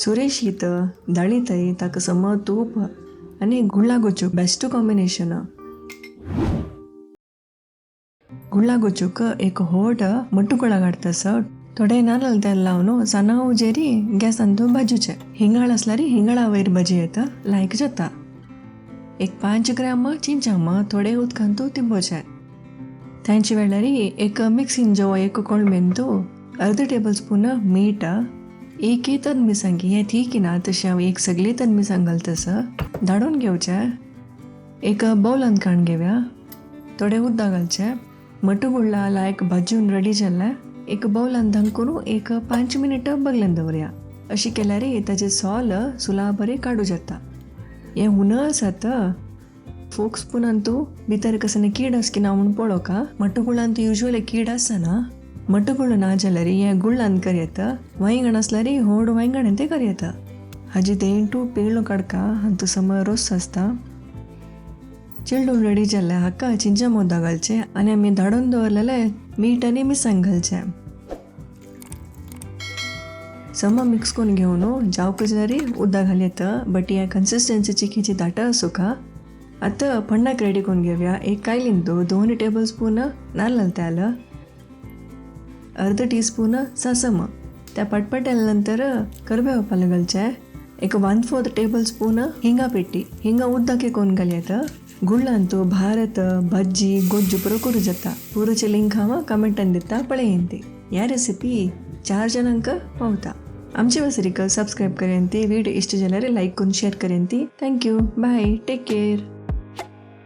सुरें शीत दाळी ताका सम तूप आनी गुळा गोचूक बेस्ट कॉम्बिनेशन. गुळा गोचूक एक होट मट्टुगुळा काडतस थोडे नारळ तेल लावन साना उजेरी गॅसान भाजूचे. हिंगाळ आसल्यार हिंगाळा वयर भाजी येता लायक जाता. एक 5 ग्राम चिंचाम थोडे उदकांतू तिंबोचे. तांचे वेळार एक मिक्सिंग जो एक कोळमेंतू अर्द टेबल स्पून मीठ एक तन मिरसांगी हें ठीक ना तशें हांव एक सगळी तन मिरसांग घालतस धाडून घेवचें. एक बौलान काण घेवया, थोडे उदक घालचें, मटुगुळ्ळा लायक भाजून रेडी जाल्लें एक बौलान धांकून एक 5 मिनट बगलेन दवरया. अशें केल्यार ताजें सोल सुला बरें काडू जाता. हें हुन आसात फोक स्पुनान तूं भितर कसले कीड आस की ना म्हूण पळोवका. मटुगुळान तूं युजली कीड आसना. मटुगुळ ना जाल्यार हें गुळान कर येता, वांयगण आसल्यार होड वांयगण तें कर येता. हाजी देंटू पेळो काडका हातूं सम रोस आसता. चिलडून रेडी जाल्लें हाका चिंचा मोदा घालचें आनी आमी धाडून दवरलेलें मीठ आनी मिरसांग घालचें. सम मिक्स करून घेवन जावक जाल्यार उदक घाल येता, बट ह्या कन्सिस्टन्सीची खिची दाट आसूका. आतां पण्णाक रेडी करून घेवया. एक कायलीन 2 टेबल स्पून नारळ तेल, अर्द टी स्पून सासम, त्या पटपट नंतर करबेव पालो घालचें, एक 1/4 टेबल स्पून हिंगा पेटी, हिंगा उदक कोन घालयत. गुಳ್ಳांतू भारत भज्जी गोज्जु पुरो करू जाता. पुरोचे लिंक हांव कमेंटान दिता पळयंती. ह्या रेसिपी 4 जणांक पावता. आमचे वसरीक सबस्क्रायब करेन, व्हिडिओ इष्ट जाल्यार लायक करून शेअर करेन. Thank you, bye, take care.